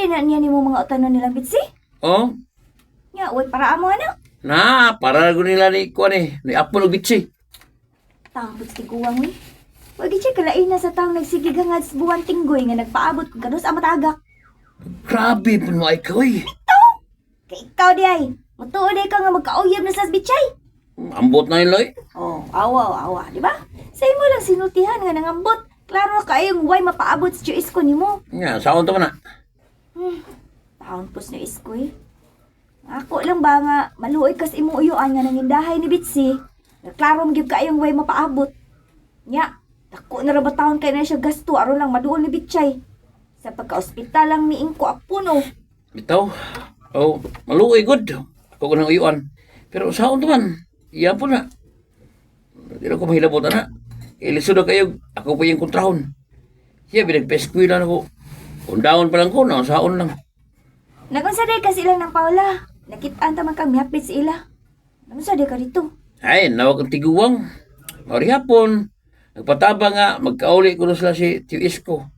din na niya nimo mga utanon nilang Bitsi. Oh, Nya, uy, para amo ano? na, para ko nila ni kuan eh, ni Apple ug Bitsi. Tampot si tiguang eh. Wag siya kalain na sa taong nagsigig hangad sa buwan tinggoy nga nagpaabot kung kanus ang matagak. Grabe pud mo ay ka oy. Kay ikaw di ay, mutuo di ka nga magkauyab na sa bitchay. Ambot na nila eh. Oh, awa, awa, di ba? Sa imo lang sinultihan nga nangambot. Klaro kayong way mapaabot sa Isko nimo. Nga, saon to man na. Taon pos na isko eh. Ako lang ba nga maluoy kas imo uyuan nga nangindahay ni Bitsy. Nga klaro magyud kaayong way mapaabot. Nya, dako na ra ba taon kay na siya gasto aron lang maduol ni Bitchay. Sa pagka-ospital lang ni Ingko apuno. Bitaw. Oh, maluoy good. Ako ko nang uyuan. Pero saon to man. Iya po na. Di na ko mahilabot ana. Ilisod na kayo. Ako pa yung kontrahon. Siya, binagpeskwila na ko. Kung pa lang ko, na saon lang. Nagunsa day kasi ilang ng Paula. Nakitaan ta man kang mihapit sa ila. Nagunsa day ka dito. Ay, nawag ang tiguang. Mari hapon. Nagpataba nga, magkauli ko na sila si Tio Isko.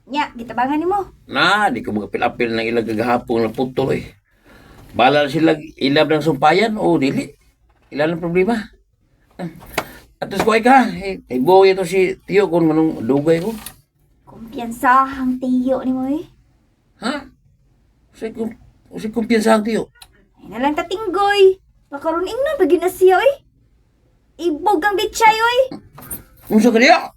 Nya, gitabangan nimo. Na, di ko magapil-apil ng ilang kagahapon ng putol eh. Bala na sila ilab ng sumpayan o dili. Ilan ang problema. Ah, atos ko ay ka. Eh, ay buhay ito si Tio kung anong dugay ko. Kumpiyansahang tiyo nimo eh. Ha? Sa kumpiyansa ang Tio. Ay na lang tatinggoy. Pakaroon ingnon pag na siya oy. Ibog ang bitchay oy. Unsa ka niya?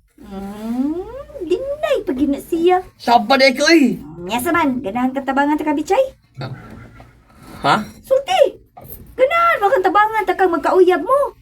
Dinay pag na siya. Saba na ikaw eh. Nya sa man, ganahan ka tabangan ta ka bitchay. Ha? Sulti. Ganahan ba kang tabangan ta kang magkauyab mo.